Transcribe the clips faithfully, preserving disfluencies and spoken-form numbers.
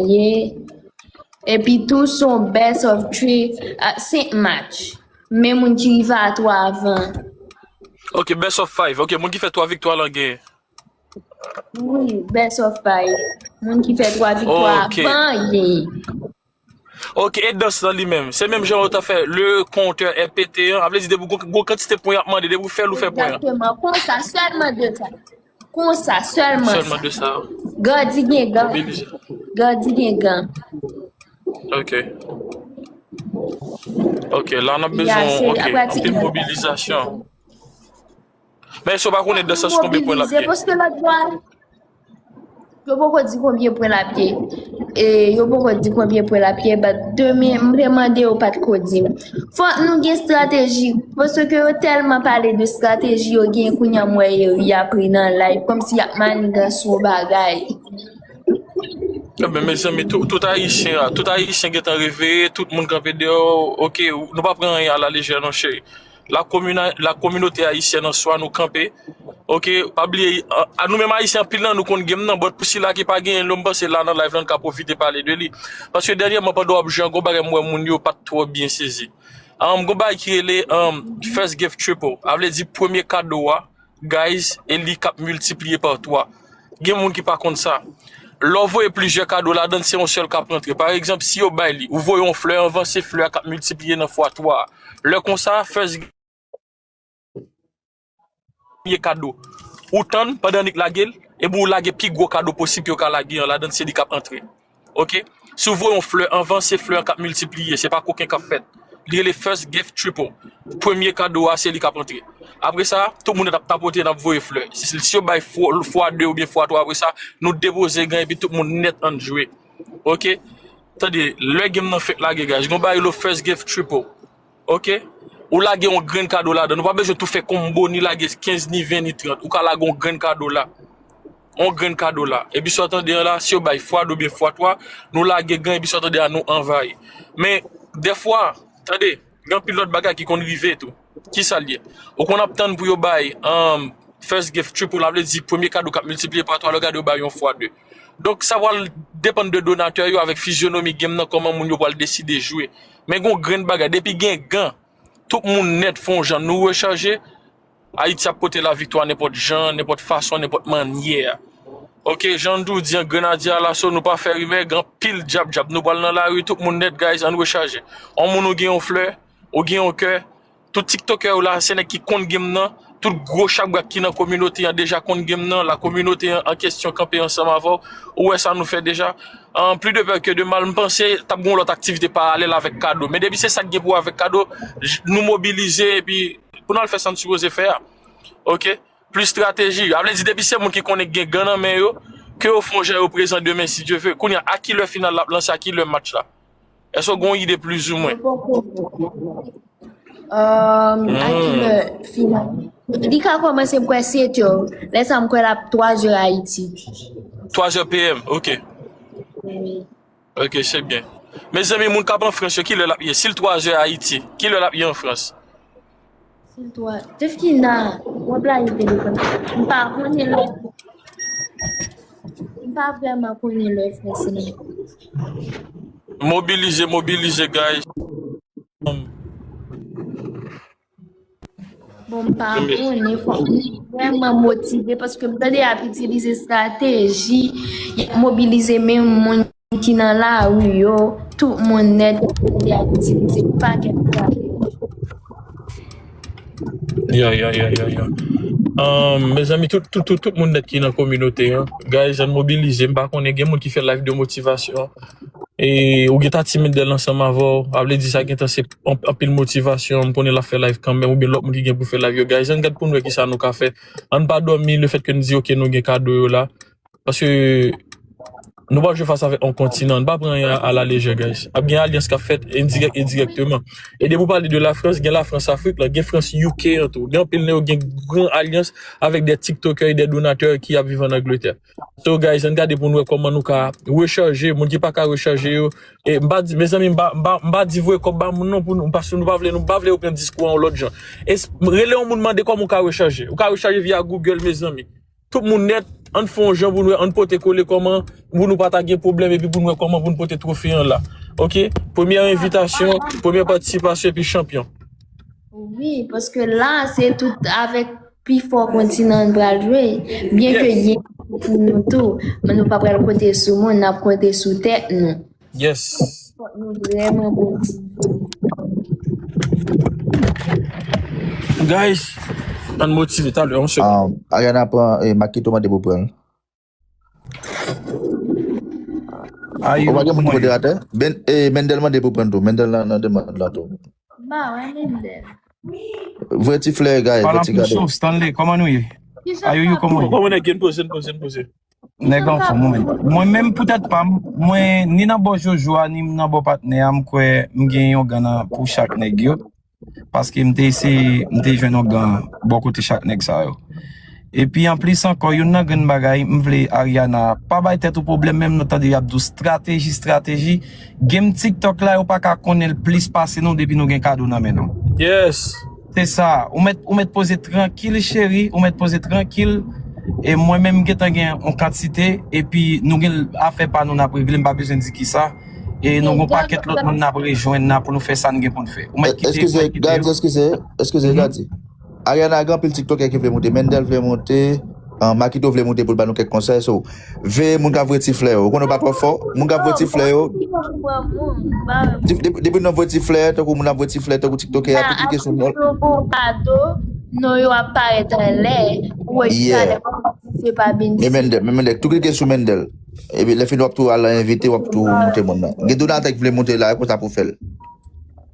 Ye. Epi tou se yon best of three, a, senk match. Men moun ki rive a twa avan. Ok, best of five. Ok, moun ki fè twa viktwa lan genyen. Wi, best of five. Moun ki fè twa viktwa Ok. Avan genyen. Ok, e dans lan li menm. Se menm jan ou ta fè le compteur répété an. A vle di depi gon, gon kantite pwen y ap mande, depi ou fè l ou fè pwen an. Egzakteman. Konsa, sèlman de sa. Konsa, sèlman Sèlman sa. De sa. Gadi gen gan. Mobilize. Gadi gen gan. Ok. Ok, la n ap Ya, bezwen, se ok, la pratik anpil nan. Mobilizasyon. Men si w pa konnen dans lan sou konbyen pwen l ap Mobilize, ye. Paske lòt bò, yo poko di konbyen pwen l ap ye. E yo poko di konbyen pwen l ap ye, but demen, m te mande yo pa t ko di m. Fòk nou gen estrateji, paske yo tèlman pale de estrateji, yo gen kounye a m wè Eri ap ri nan live, kòmsi y ap manigans yon bagay. Ebyen, mezanmi, tout, tout Ayisyen, tout Ayisyen gentan reveye, tout moun kanpe deyò, ok, nou pa pran anyen a la lejè non, cheri. La komina-, la kominote ayisyèn an swa, nou kanpe, ok, pa bliye, a, a nou menm Ayisyen, anpil nan nou konn game nan, but pou sila ki pa genyen l, m panse la nan live la, n ka pwofite pale de li. Paske dènyèman, pandan w ap jwe an, gon bagay m wè moun yo pa t twò byen sezi. Um, gon bagay ki rele um, First Gift Triple, a vle di premye kado a, guys, e li k ap miltipliye pa twa. Gen moun ki pa konn sa. Lè w voye plizyè kado ladan l, se yon sèl k ap rantre. Pa egzanp, si yo bay li, ou voye yon flè anvan, se flè a k ap miltipliye nan fwa twa. Lè konsa, first premye kado. Ou tann pandan Nick lage l, epi ou lage pi gwo kado posib ke yo ka lage an ladan l, se li k ap antre. Ok? Si w voye yon flè anvan, se flè an k ap miltipliye, se pa koken k ap fèt. Li rele First Gift Triple. Premye kado a, se li k ap antre. Apre sa, tout moun ap tapote, n ap voye flè. Si, si yo bay fwa, fwa de oubyen fwa twa, apre sa, nou depoze gan epi tout moun nèt ann jwe. Ok? Tande, lè game nan fèk lage, guys, gon bagay rele First Gift Triple. Ok? Ou lage yon grenn kado ladan. Nou pa bezwen tou fè konbo, ni lage kenz, ni ven, ni trant. Ou ka lage yon grenn kado la. Yon grenn kado la. Epi sa w tande an la, si yo bay fwa de oubyen fwa twa, nou lage gan, epi sa w tande a, nou anvayi. Men, dèfwa, tande, gen anpil lòt bagay ki konn rive tou. Kisa l ye? Ou konn ap tann pou yo bay, um, First Gift Triple, la vle di premye kado k ap miltipliye pa twa, lè w gade yo bay yon fwa de. Donk, sa pral depann de donatè yo avèk fizyonomi game nan, kòman moun yo pral deside jwe. Men gon grenn bagay, depi gen gan, tout moun nèt fè yon jan nou rechaje, Ayiti ap pote laviktwa nenpòt jan, nenpòt fason, nenpòt mannyè. Ok, jan nou di an, Grenadye Alaso, nou pa fè rimè, gen anpil djab djab. Nou pral nan lari, tout moun nèt, guys, ann rechaje. On moun ou gen yon flè, ou gen yon kè, tout tiktokè yo la, se nèg ki konn game nan, tout gwo chabrak ki nan kominote an deja konn game nan, la kominote an, an kesyon kanpe ansanm avè w, ou wè sa nou fè deja. An plus de peur que de mal, m panse t ap gen yon lòt aktivite paralèl avèk kado. Men depi se sa k gen pou wè avèk kado, j- nou mobilize epi pou n al fè sa n sipoze fè a. Ok? Plis estrateji. A vle di depi se moun ki konnen gen gan nan men yo, ke yo fè yon jan yo prezan demen si Dye ve. Kounye a, a ki lè final la ap lanse, a ki lè match la? Èske w gen yon ide plizoumwen? Um, a ki lè final? Li ka kòmanse m kwè sèt è. Lè sa m kwè l ap twa zè Ayiti. Twa zè P M, ok. Wi. Ok, se byen. Mezanmi, moun k ap an Frans yo, ki lè l ap ye? Si l twa zè Ayiti, ki lè l ap ye an Frans? Si l twa. Jefkina, w ap lage telefòn. M pa konnen lè. M pa vrèman konnen lè Frans nan. Mobilize, mobilize, guys. Bon, m pa konnen, fòk m vrèman motive paske m tande y ap itilize estrateji, y ap mobilize menm moun ki nan lari yo, tout moun nèt, y ap itilize yon pakèt estrateji. Ya, ya, ya, ya, ya. Um, mezanmi, tout, tout, tout, tout moun nèt ki nan kominote an, guys, ann mobilize. M pa konnen, gen moun ki fè live de motivasyon. E ou gen Tati Mendel ansanm avè w, a vle di sa gentan se an- anpil motivasyon. M konnen l ap fè live kanmenm, oubyen lòt moun ki gen pou fè live yo. Guys, ann gad pou n wè kisa nou ka fè. Ann pa dòmi lefètke n di, ok, nou gen kado yo la. Paske nou pral jwe fas avèk yon kontinan. N pa pran anyen a la lejè, guys. Ap gen alyans k ap fèt endirèk, endirèkteman. E depi w pale de Lafrans, gen Lafrans Afrik la, gen Frans U K an tou. Gen anpil nan yo gen gran alyans avèk de tiktokè e de donatè ki ap viv an Angletè. So, guys, ann gade pou n wè kòman nou ka rechaje, moun ki pa ka rechaje yo. E m pa di, mezanmi, m pa, m pa, m pa di voye kòb ba moun non pou nou, paske nou pa vle, nou pa vle yo pran diskou an yon lòt jan. E s- rele yon moun mande kòman w ka rechaje. Ou ka rechaje via Google, mezanmi. Tout moun nèt, ann fè yon jan pou nou wè, ann pote kole kòman pou nou pa ta gen pwoblèm epi pou nou wè kòman pou nou pote twofe an la. Oke? Premyè envitasyon, premyè patisipasyon epi chanpyon. Wi, paske la, se tout avèk pi fò kontinan an pral jwe. Byen ke gen pou nou tou, men nou pa pral konte sou moun, n ap konte sou tèt nou. Yes. Fòk nou vrèman motive. Guys, ann motive talè, yon segonn. Um, Ariana pran, eh, Makito mande pou pran. Ayo, Ou pa gen moun ki moderatè? Ben, eh, Mendel mande pou pran tou. Mendel nan nan demann lan tou. Ba wè Mendel. Voye ti flè, guys, voye Palan ti pou kado. Sof, Stanley, kòman nou ye? Ayo, yo, kòman nou ye? Kòman nèg gen poze, poze, poze. Nèg anfòm, mwen menm. Mwen menm, poutèt pa m, mwen, ni nan bò Jojo a, ni nan bò patnè a, m kwè m gen yon gan nan pou chak nèg yo. Paske m te eseye, m te jwenn yon gan bò kote chak nèg sa yo. Epi anplis ankò, youn nan grenn bagay, m vle Ariana, pa bay tèt ou pwoblèm menm, nou tande y ap di w strateji, strateji. Game TikTok la, yo pa ka konnen l plis pase nou depi nou gen kado nan men nou. Yes. Se sa, ou mèt, ou mèt poze trankil, cheri, ou mèt poze trankil. E mwen menm, m gentan gen yon kantite, epi nou gen afè pa nou n ap regle, m pa bezwen di kisa. E nou gon pakèt lòt moun n ap rejwenn nan pou nou fè sa n gen pou n fè. Ou mèt kite, ou Eskize, mèt kite Gadi, yo. Eskize, eskize, Gadi. Ariana gen anpil TikTokè ki vle monte, Mendel vle monte, uh, Makito vle monte pou l ba nou kèk konsèy. So, veye moun k ap voye ti flè yo. Ou konnen w pa twò fò, moun k ap voye ti flè yo. Depi depi nou voye ti flè, tankou moun ap voye ti flè, tankou TikTokè a, tou klike sou Yo bon kado, non yo ap parèt anlè, ou wè talè se pa Bensi. Men Mendel, men Mendel, tou klike sou Mendel. Epi lè fini w ap tou al invite, w ap tou monte moun nan. Gen Donatè ki vle monte la, konsa pou fè l.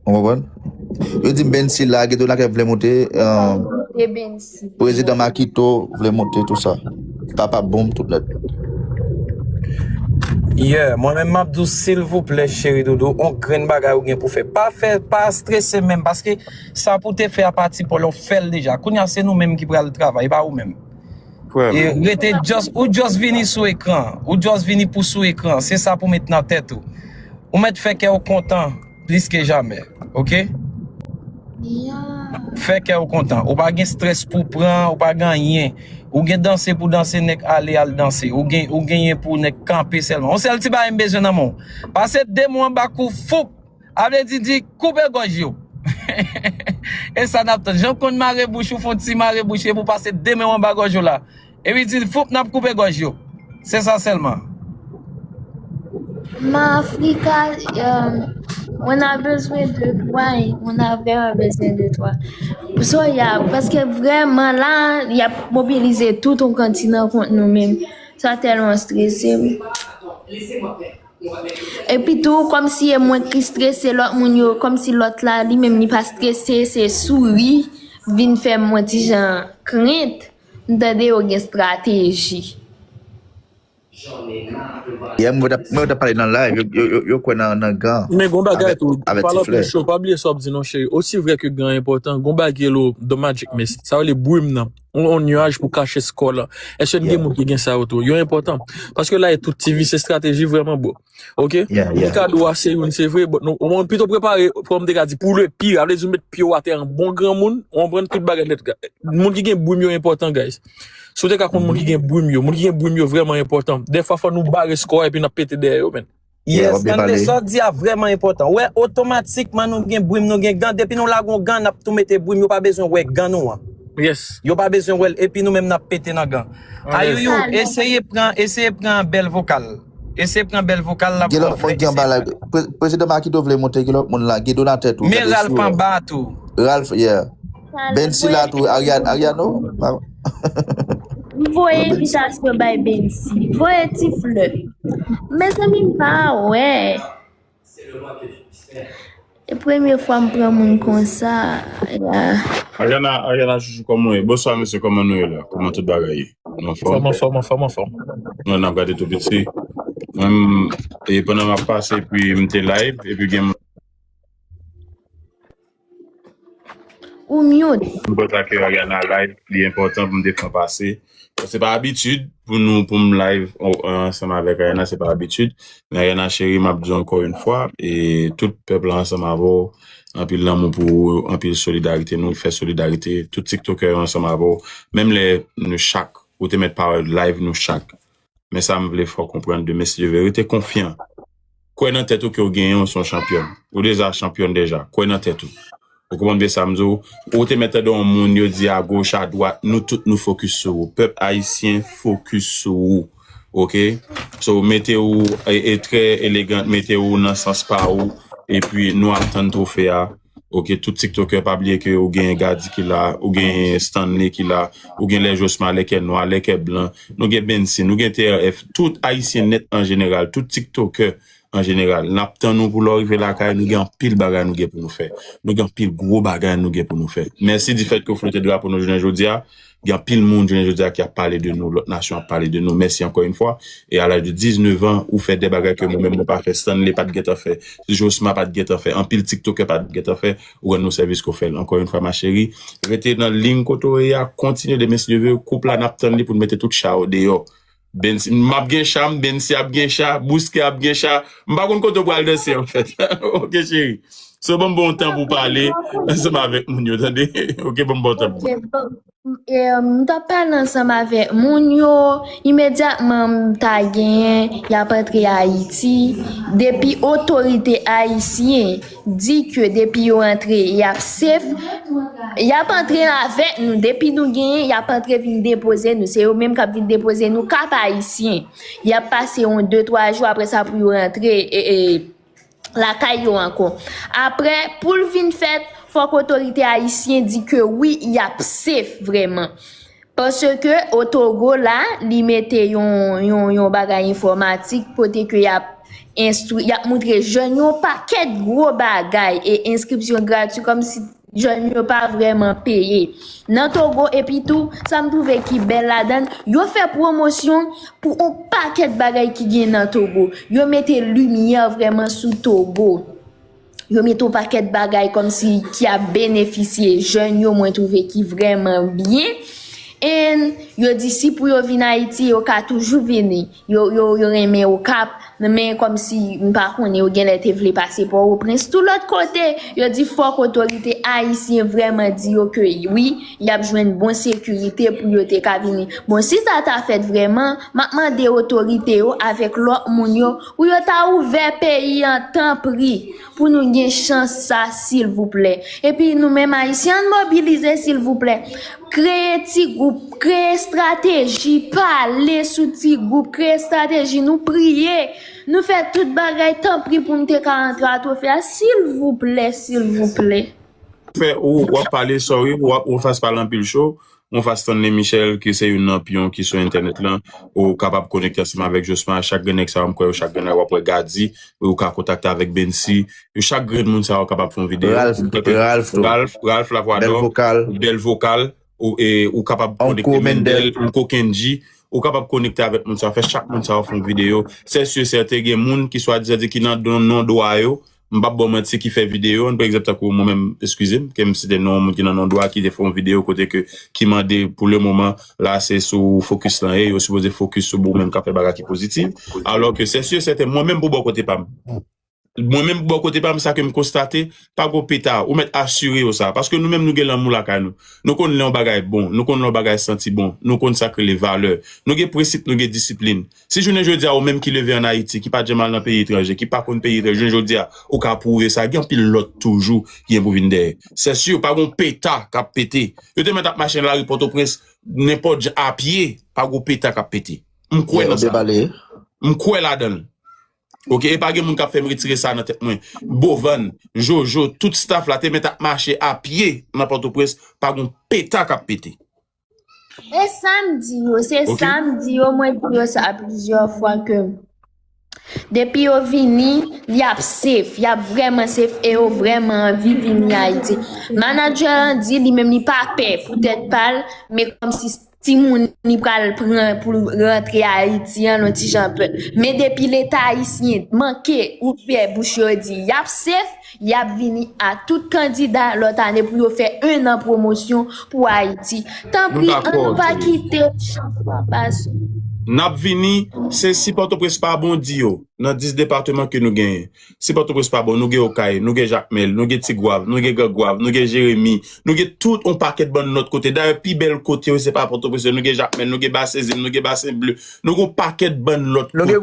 Ou konprann? Yo di m Bensi la, gen Donatè vle monte, um, E Bensi. Prezidan Makito vle monte, tou sa. Papa Bonm, tout nèt. Yeah, mwen menm m ap di w silvouplè cheri doudou, on grenn bagay ou gen pou fè. Pa fè, pa strese menm, paske sa pou te fè a pati pa w la, w fè l deja. Kounye a se nou menm ki pral travay, e pa ou menm. E rete just, ou just vini sou ekran, ou just vini pou sou ekran, se sa pou met nan tèt ou. Ou mèt fè kè w kontan plis ke jamè, oke? Fè kè w kontan. Ou pa gen strès pou pran, ou pa gen anyen. Ou gen danse pou danse, nèg ale al danse. Ou gen, ou genyen pou nèg kanpe sèlman. Yon sèl ti bagay m bezwen nan men w. Pase de men w anba kou foup. A vle di, di koupe gòj yo. E sa n ap tann. Jan w konn mare bouch ou, fè yon ti mare bouch epi w pase de men w anba gòj yo la. Epi di foup n ap koupe gòj yo. Se sa sèlman. Ma Afrika, um, on a besoin de toi, on a vraiment besoin de toi. So, yeah, paske vrèman la, y ap mobilize tout yon kontinan kont nou menm. Sa tèlman strese m. Epi tou, kòmsi e mwen ki strese, lòt moun yo, kòmsi lòt la, li menm li pa strese, se souri vin fè m yon ti jan krent. M tande yo gen estrateji. Yeah, mwen t ap, mwen t ap pale nan live, yo, yo, yo, yo kwè nan, nan gan. Men gon bagay tou, Avèk palan ti flè. Pou cho, pa bliye sa w ap di non cheri. Osi vrè ke gan enpòtan, gon bagay lo the magic mist. Sa yo rele brim nan. On, on nuaj pou kache skò la. Èske gen moun ki gen sa yo tou? Yo enpòtan. Paske la e tout ti vi se estrateji vrèman bro. Oke? Gen kado a se youn, se vre, but nou, ou pito prepare, kòm m te ka di, pou le pire. A vle di ou met pye w atè an bon granmoun, ou pran tout bagay nèt. Moun ki gen brim yo enpòtan, guys. Si w te ka konn moun ki gen brim yo, moun ki gen brim yo vrèman enpòtan. Dèfwa fò nou bare skò a epi n ap pete dèyè yo, men. Yes, tande sa w di a vrèman enpòtan. Wè, otomatikman nou gen brim, nou gen gan. Depi nou lage yon gan, n ap tou mete brim. Yo pa bezwen wè gan nou an. Yes. Yo pa bezwen wè l. Epi nou menm n ap pete nan gan. Ayouyou, eseye pran, eseye pran bèl vokal. Eseye pran bèl vokal la pou Gen lòt moun ki anba la. Pre- Prezidan Makito vle monte, gen lòt moun la. Gen Donatè tou. Men Ralph anba tou. Ralph, yeah. Bensi la tou, Ariane, Ariano. M voye envitasyon bay Bensi. Voye ti flè. Mezanmi, m pa wè. E premye fwa m pran moun konsa. Ya. Ariana, Ariana Chouchou, kòman w ye? Bonswa, mesye, kòman nou ye la? Kòman tout bagay ye? Nou anfòm? Fòm, anfòm, anfòm, anfòm. Nou, n ap gade tou piti. Mwen, m, e pandan m ap pase, epi m te live, epi gen moun Ou mute. M kontakte Ariana live, li enpòtan pou m te fè pase. Se pa abitid pou nou, pou m live o- ansanm avèk Ariana, se pa abitid. Men Ariana cheri, m ap di w ankò yon fwa, e tout pèp la ansanm avè w, anpil lanmou pou ou, anpil solidarite, nou fè solidarite, tout tiktokè yo ansanm avè w, menm lè nou chak ou te mèt pawòl live nou chak. Men sa m vle fè w konprann de Mesye Dye Vere, rete konfyan. Kwè nan tèt ou ke w genyen, w se yon chanpyòn. Ou deja chanpyòn deja. Kwè nan tèt ou. Ou konprann byen sa m di w? Ou te mèt tande yon moun yo di agoch, adwat, nou tout nou fokis sou ou. Pèp ayisyen fokis sou ou. Oke? So, mete ou e, e trè elegant, mete ou nan sans pa ou, epi nou ap tann twofe a. Oke, tout TikToker, pa bliye ke ou gen Gady ki la, ou gen Stanley ki la, ou gen lè Josma, lè kè nwa, lè kè blan, nou gen Bensi, nou gen T R F, tout ayisyen nèt an jeneral, tout TikToker an jeneral. N ap tann ou pou lè w rive lakay, nou gen anpil bagay nou gen pou nou fè. Nou gen anpil gwo bagay nou gen pou nou fè. Mèsi difèt ke w flote drapo nou jounen jodi a. Gen anpil moun jounen jodi a ki ap pale de nou, lòt nasyon ap pale de nou. Mèsi ankò yon fwa. E a laj de diznèf an, ou fè de bagay ke mwen menm mwen pa fè, Stanley pa t gentan fè, Josma pa t gentan fè, anpil TikToker pa t gentan fè, ou rann nou sèvis ke w fè l. Ankò yon fwa, ma chérie, rete nan liy kote w ye a, kontinye de Mesye Dye Vere, koup la n ap tann li pou n mete tout cha yo deyò. Bensi, m ap gen cha m, Bensi ap gen cha, Bouske ap gen cha. M pa konn kote w pral danse, anfèt. Oke, cheri. So, ban m ba w tan pou w pale ansanm avèk moun yo, tande? Oke, ban m ba w tan pou w pale. Oke, bon. E, m t ap pale ansanm avèk moun yo, imedyatman m ta genyen, y ap antre Ayiti. Depi otorite ayisyen di ke depi yo antre, y ap safe, y ap antre avèk nou. Depi nou genyen, y ap antre vin depoze nou. Se yo menm k ap vin depoze nou Kap Ayisyen. Y ap pase yon de, twa jou, apre sa pou yo rantre e, e, lakay yo ankò. Apre, pou l vin fèt, fòk otorite ayisyen di ke wi, y ap safe vrèman. Paske o Togo la, li mete yon, yon, yon bagay enfòmatik kote ke y ap enstwi, y ap moutre jèn yo pakèt gwo bagay e enskripsyon gratwi kòmsi jèn yo pa vrèman peye. Nan Togo, epi tou, sa m twouve ki bèl ladan l, yo fè pwomosyon pou yon pakèt bagay ki gen nan Togo. Yo mete limyè vrèman sou Togo. Yo mete yon pakèt bagay kòmsi ki ap benefisye jèn yo, mwen twouve ki vrèman byen. And yo di si pou yo vin Ayiti, yo ka toujou vini. Yo, yo, yo renmen Okap, men kòmsi m pa konnen, yo genlè te vle pase Pòtoprens. Tou lòt kote, yo di fòk otorite ayisyen vrèman di yo ke wi, y ap jwenn bon sekirite pou yo te ka vini. Bon, si sa ta fèt vrèman, m ap mande otorite yo avèk lòt moun yo pou yo ta ouvè peyi an tanpri, pou nou gen chans sa, silvouplè. Epi nou menm ayisyen, ann mobilize, silvouplè. Kreye ti gwoup, kreye estrateji, pale sou ti gwoup, kreye estrateji, nou priye, nou fè tout bagay, tanpri pou m te ka antre a twofe a, silvouplè, silvouplè. Fè ou, w ap pale, sorry, w ap, ou fas pale anpil cho. Yon fwa Stanley Michel, ki se youn nan pyon ki sou entènèt lan, ou kapab konekte ansanm avèk Josma, chak grenn nèg sa yo, m kwè yo chak grenn nèg, w ap wè Gady, ou ka kontakte avèk Bensi, yo chak grenn moun sa yo kapab fè yon videyo. Ralph, Ralph tou. Ralph, Ralph Lavwadò, Bèl Vokal, ou, e, ou kapab konekte Mendel, Uncle Kendji, ou kapab konekte avèk moun sa yo, fè chak moun sa yo fè yon videyo. Se si e sèten gen moun ki swadizan di ki nan non, non dwa yo, m p ap ba w manti, ki fè videyo, pa egzanp, tankou mwen menm, eskize m, ke m site non yon moun ki nan non dwa, ki te fè yon videyo kote ke, ki mande, pou le moman, la, se sou fokis lan ye, yo sipoze fokis sou ou menm k ap fè bagay ki pozitif. Alò ke, se si e sèten, mwen menm pou bò kote pa m. Mwen menm pou bò kote pa m, sa ke m konstate, pa gwo peta, ou mèt asire yo sa. Paske nou menm nou gen lanmou lakay nou. Nou konn lè yon bagay bon, nou konn lè yon bagay santi bon, nou konn sa k rele valè. Nou gen prensip, nou gen disiplin. Si jounen jodi a ou menm ki leve ann Ayiti, ki pa t janm al nan peyi etranje, ki pa konn peyi etranje, jounen jodi a, ou ka pwouve sa, gen anpil lòt toujou ki gen pou vin dèyè. Se si, pa gon peta k ap pete. Yo te mèt ap mache nan lari Pòtoprens, nenpòt jan, a pye, pa gon peta k ap pete. M kwè nan sa. M kwè ladan l. Oke, e pa gen moun k ap fè m retire sa nan tèt mwen. Bovan, Jojo, tout staff la te mèt ap mache a pye nan Pòtoprens, pa gon peta k ap pete. E sa m di yo, se sa m di yo, mwen di yo sa plizyè fwa ke depi yo vini, y ap safe, y ap vrèman safe e yo vrèman anvi vini Ayiti. Manadjè an di li menm li pa pè pou tèt pa l, men kòmsi timoun li pral pran pou rantre Ayiti an, yon ti jan pè. Men depi Leta ayisyen manke ouvè bouch yo di y ap safe, y ap vini a tout kandida lòt ane pou yo fè en an pwomosyon pou Ayiti. Tanpri, ann nou pa kite chans la pase. N ap vini, se si Pòtoprens pa bon, di yo, nan dis depatman ke nou genyen. Si Pòtoprens pa bon, nou gen Okay, nou gen Jakmèl, nou gen Tigwav, nou gen Grangwav, nou gen Jeremi, nou gen tout yon pakèt bann lòt kote. Dayè, pi bèl kote yo, se pa Pòtoprens, nou gen Jakmèl, nou gen Basen Zil, nou gen Basen Ble, nou gen yon pakèt bann lòt kote.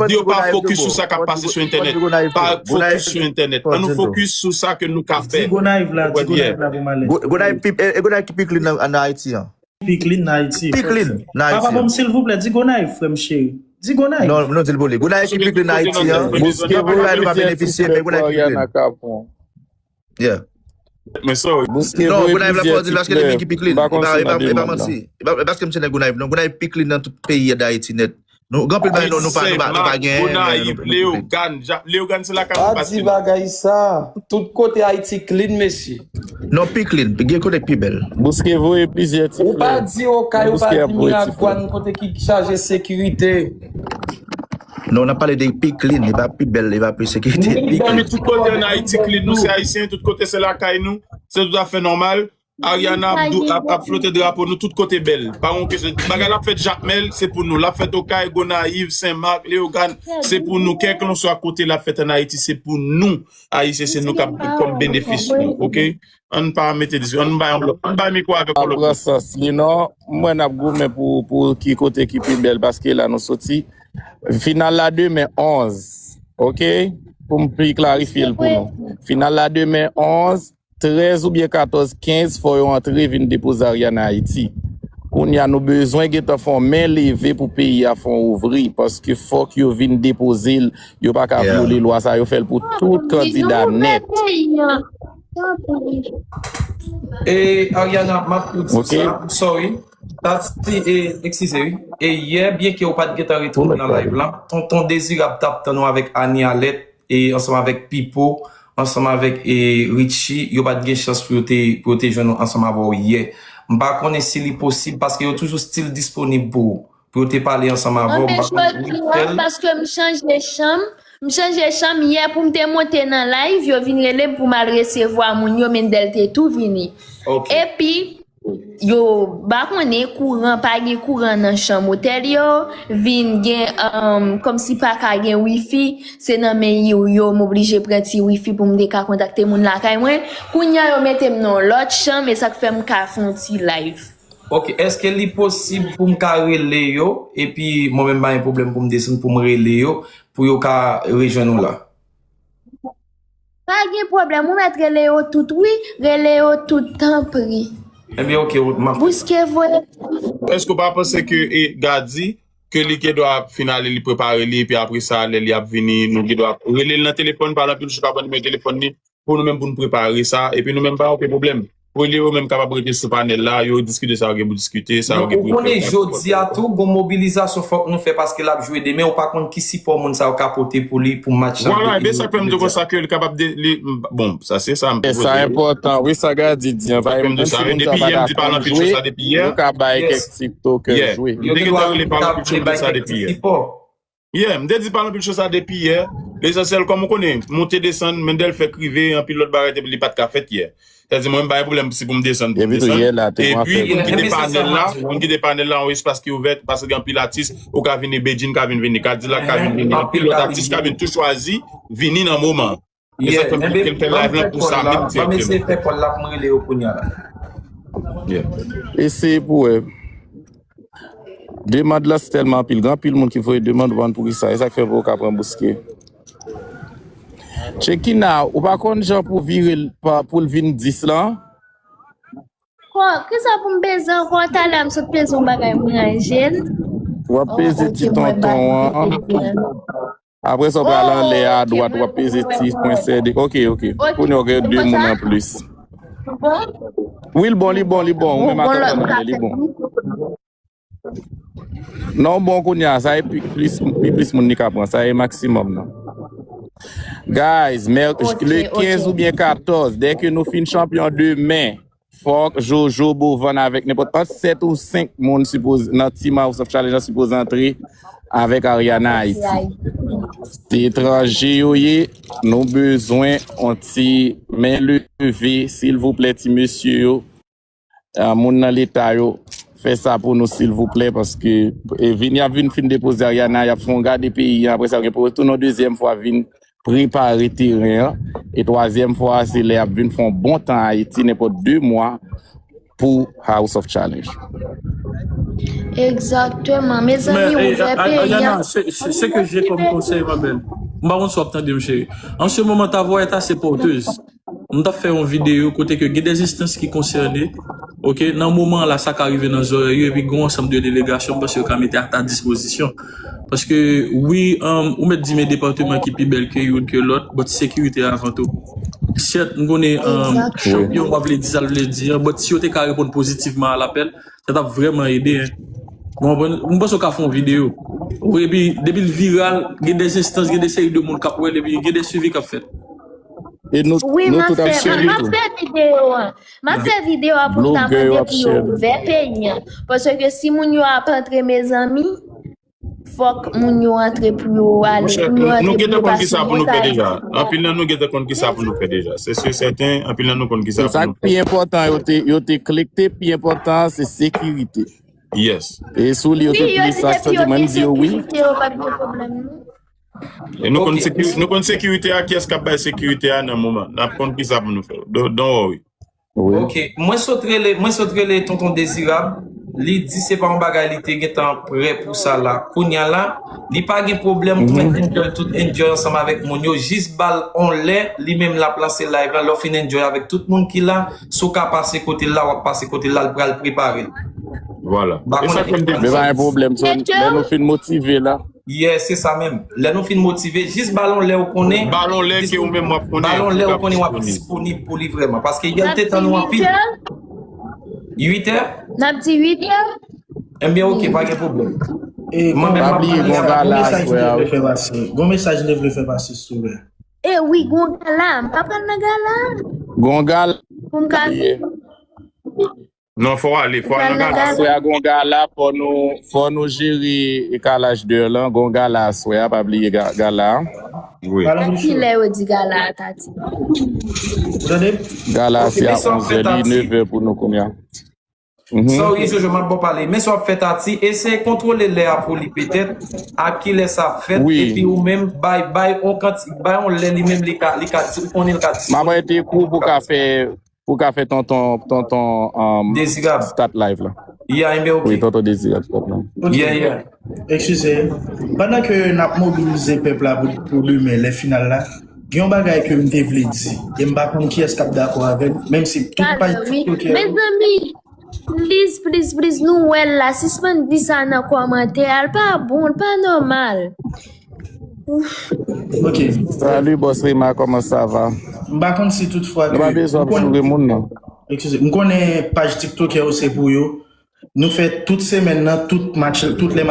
Di yo pa fokis sou sa k ap pase sou entènèt. Pa fokis sou entènèt. Ann nou fokis sou sa ke nou ka fè. Di Gonayiv la, di Gonayiv la pou m alèz. Gonayiv pi, e, e Gonayiv ki pi clean nan, nan Ayiti an. Pi clean nan Ayiti. Pi clean nan Ayiti. Papa, ban m silvouplè, di Gonayiv, frè m cheri. Di Gonayiv. Non, non, di l pou li. Gonayiv ki pi clean nan Ayiti an. Bouske voye plizyè ti flè pou Ariana Capon. Yeah. Men sorry. Bouske voye plizyè ti flè. Non, Gonayiv la pa di l paske li menm ki pi clean. E pa, e pa, e pa manti. E pa, e pa paske m se nèg Gonayiv. Non, Gonayiv pi clean nan tout peyi Dayiti nèt. Nou gen anpil bagay nou, nou pa, nou pa, nou pa genyen, men nou pi clean. Gonayiv, Leyogàn, Leyogàn se lakay nou pa clean. Pa di bagay sa. Tout kote Ayiti clean, mesye. Non, pi clean, gen kote k pi bèl. Bouske voye plizyè ti flè. Ou pa di Okay, ou pa di Miragwàn, kote ki chaje sekirite. Non, n ap pale de pi clean, li pa pi bèl, li pa pi sekirite. Pi clean. Tout kote ann Ayiti clean, nou se Ayisyen, tout kote se lakay nou, se toutafè nòmal. Ariana ap, ap, ap flote drapo nou tout kote bèl. Pa gen kesyon. Bagay la ap fèt Jakmèl, se pou nou. L ap fèt Okay, Gonayiv, Senmak, Leyogàn, se pou nou. Kèlkanswa kote l ap fèt ann Ayiti, se pou nou. Ayisyen, se nou k ap kòm benefis nou, oke? Ann pa mete dis, ann bay yon lòt, ann bay mikwo avèk yon lòt. Pran sans li non. Mwen n ap goumen pou, pou ki kote ki pi bèl, paske la nou soti. Final la demen onz, oke? Pou m pi klarifye l pou nou. Final la demen onz, trèz oubyen katòz, kenz, fò yo antre vin depoze Ariana Ayiti. Kounye a, nou bezwen gentan fè yon men leve pou peyi a fè yon ouvri, paske fòk yo vin depoze l. Yo pa ka vyole lwa sa, yo fè l pou tout kandida nèt. E Ariana, m ap di sa, sorry. Sa ti, e, eskize, wi. E yè, byenke ou pa t gentan retounen nan live la, Tonton Dezirab t ap tann ou avèk Annie Alèt, e ansanm avèk Pipo, ansanm avèk, e, Richie, yo pa t gen chans pou yo te, pou yo te jwenn ou ansanm avè w yè. M pa konnen si li posib, paske yo toujou still disponib pou ou, pou yo te pale ansanm avè w. M pa konnen, jodi a, paske m chanje chanm, m chanje chanm yè pou m te monte nan live, yo vin rele m pou m al resevwa moun yo, Mendel te tou vini. Epi, yo pa konnen kouran, pa gen kouran nan chanm otèl yo, vin gen, um, kòmsi pa ka gen wifi, se nan men yo, yo m oblije pran ti wifi pou m te ka kontakte moun lakay mwen. Kounye a yo mete m nan yon lòt chanm, e sa k fè m ka fè yon ti live. Ok, èske li posib pou m ka rele yo, epi mwen menm pa gen pwoblèm pou m desann pou m rele yo, pou yo ka rejwenn ou la? Pa gen pwoblèm, ou mèt rele yo tout, wi, rele yo tout, tanpri. Ebyen, ok, m ap fè sa. Bouske voye. Èske w pa panse ke, e, Gady, ke li gen dwa fin ale, li prepare li, epi apre sa, lè li ap vini, nou gen dwa rele l nan telefòn, pale anpil sou ka pran nimewo telefòn li, pou nou menm pou n prepare sa, epi nou menm pa gen okenn pwoblèm. Pou li yo menm kapab rete sou panèl la, yo diskite sa yo gen pou diskite, sa yo gen pou fè. Ou konnen jodi a tou, gon mobilizasyon fòk nou fè paske l ap jwe demen, ou pa konn ki sipò moun sa yo ka pote pou li pou match la. Vwala, e byen sa k fè m di w konsa ke li kapab de, li, bon, sa se sa m pwopoze. Sa enpòtan, wi, sa Gady di an, pa gen moun, si moun sa pa dakò jwe, yo ka bay kèk ti token jwe. Yo gen dwa bay kèk ti sipò. Yeah, m te di pale anpil sou sa depi yè. Lesansyèl, kòm ou konnen, monte desann, Mendel fèk rive, anpil lòt bagay te, li pa t ka fèt yè. Sa di mwen, m pa gen pwoblèm si pou m desann pou m desann. Epi pou n kite panèl la, pou n kite panèl la yon espas ki ouvè, paske gen anpil atis, ou ka vini, Bedjine ka vin vini, Kadilak ka vin vini, anpil lòt atis ka vin tou chwazi vini nan moman. E sa k fè m di ke l fè live lan pou sa menm direkteman. Ban m eseye fè kòl la pou m rele yo kounye a la. Eseye pou wè. Demann lan se tèlman anpil. Gen anpil moun ki voye demann, ou pa konn poukisa. E sa k fè pou yo ka pran bouske. Chekina, ou pa konn jan pou vire l pa, pou l vin dis lan? Kisa pou m peze ankò? Talè a m sot peze yon bagay, m ranje l. W ap peze ti tonton an. Apre sa, w pral anlè a, adwat, w ap peze ti pwen sède. Ok, ok. Kounye a, w gen de moun anplis. Wi, l bon, li bon, li bon. Ou menm ak Antonio, li bon. Non, bon, kounye a, sa e pi plis, pi plis moun li ka pran. Sa e maksimòm nan. Guys, mè, le kenz oubyen katòz, dèke nou fin chanpyon demen, fòk Jojo Bovan avèk nenpòt ant sèt ou senk moun sipoze, nan Team House of Challenge la sipoze antre avèk Ariana Haiti. Se etranje yo ye, nou bezwen yon ti men leve, silvouplè, ti mesye yo. Ah, moun nan leta yo, fè sa pou nou, silvouplè, paske e vin, y ap vin fin depoze Ariana, y ap fè yon gade peyi an, apre sa, gen pou retounen yon dezyèm fwa, vin prepare teren an. E twazyèm fwa a, se lè y ap vin fè yon bon tan Ayiti, nenpòt de mwa, pou House of Challenge. Exactement. Mezanmi, ouvè peyi an. C'est ce que j'ai comme conseil, ma belle. M pa konn si w ap tande m, cheri. En ce moment, ta voix est assez porteuse. M t ap fè yon videyo kote ke gen des instances ki konsène. Ok, nan moman la, sa ka rive nan zòrèy yo, epi gen yon ansanm de delegasyon, m panse yo ka mete a ta dispozisyon. Paske, wi, um, ou mèt di men depatman ki pi bèl ke youn ke lòt, but sekirite avan tou. Sèt, m konnen um, chanpyon w ap vle di sa l vle di an, but si yo te ka reponn pozitivman a lapèl, sa t ap vrèman ede. Hein. Bon, bon, m panse w ka fè yon videyo. Ou epi, depi l viral, gen de enstans, gen de seri de moun k ap wè l, epi gen de swivi k ap fèt. E nou, wi, nou tout ap cheri tou. M ap fè videyo an. M ap fè videyo an pou m ta mande pou yo ouvè peyi an. Paske si moun yo ap antre, mezanmi, fòk moun yo antre pou yo ale. Pou yo antre pou yo pase yon tan. Anpil nan nou gentan konn ki sa pou nou fè deja. Se si sèten, anpil nan nou konn ki sa pou nou fè. Sa k pi enpòtan, yo te, yo te klike, pi enpòtan, se sekirite. Yes. E sou li, yo te plis aksan, di mwen, m di yo wi. E nou konn sekirite a, kiyès k ap bay sekirite a nan moman. N ap konn ki sa pou nou fè. Don't worry. Ok, mwen sot rele, mwen sot rele tonton Dezirab. Li di se pa yon bagay li te gentan prè pou sa la. Kounya la, li pa gen pwoblèm pou mèt enjoy tout enjoy ansanm avèk moun yo. Jis ba l on lè, li menm l ap lanse live la. Lè w fin enjoy avèk tout moun ki la, si w ka pase kote l la, w ap pase kote l la, l pral prepare l. Vwala. Men pa gen pwoblèm, lè nou fin motive la. Yeah, se sa menm. Lè nou fin motive, jis ba l on lè ou konnen. Ba l on lè ke ou menm w ap konnen. Ba l on lè ou konnen w ap disponib pou li vrèman. Paske yè l te tann ou anpil. Uit è? N ap di uit è? Ebyen, ok, pa gen pwoblèm. Pa bliye gon gala aswè a. Gon mesaj m te vle fè pase, silvouplè. E wi, gon gala. M pa pral nan gala. Gon gala. Pou m ka. Ye. Non, fò w ale, fò w al nan gala. Aswè a gon gala, fò nou, fò nou jere kalaj dè lan, gon gala aswè a, pa bliye gala a. Wi. A kilè yo di gala a ta di? Ou tande? Gala a se a onz è, li nevè pou nou kounye a. Sorry, Jojo, m ap ba w pale. Men sa w ap fè Tati, eseye kontwole lè a pou li petèt, a kilè sa ap fèt, epi ou menm, bay, bay on kanti, bay on lè li menm li ka, li ka, ou konnen l ka disponib. M ap rete kou pou ka fè Pou ka fè tonton tonton um, Dezirab. Start live la. Yeah, enben ok. Wi, tonton Dezirab start live. Yeah, yeah. Eskize. Pandan ke n ap mobilize pèp la pou, pou demen, lè final la, gen yon bagay ke m te vle di. E m pa konn kiyès k ap dakò avè m, menm si tout paj TikTok yo. Mezanmi, please, please, please, nou wè l la. Sispann di sa nan kòmantè a. L pa bon, l pa nòmal. Ok. Salut, boss Rema, comment ça va? M pa konn si tout fwa ke. Nou pa bezwen ap joure moun, non. Eskize. M konnen paj TikTok yo se pou yo. Nou fè tout semèn nan, tout match, tout lè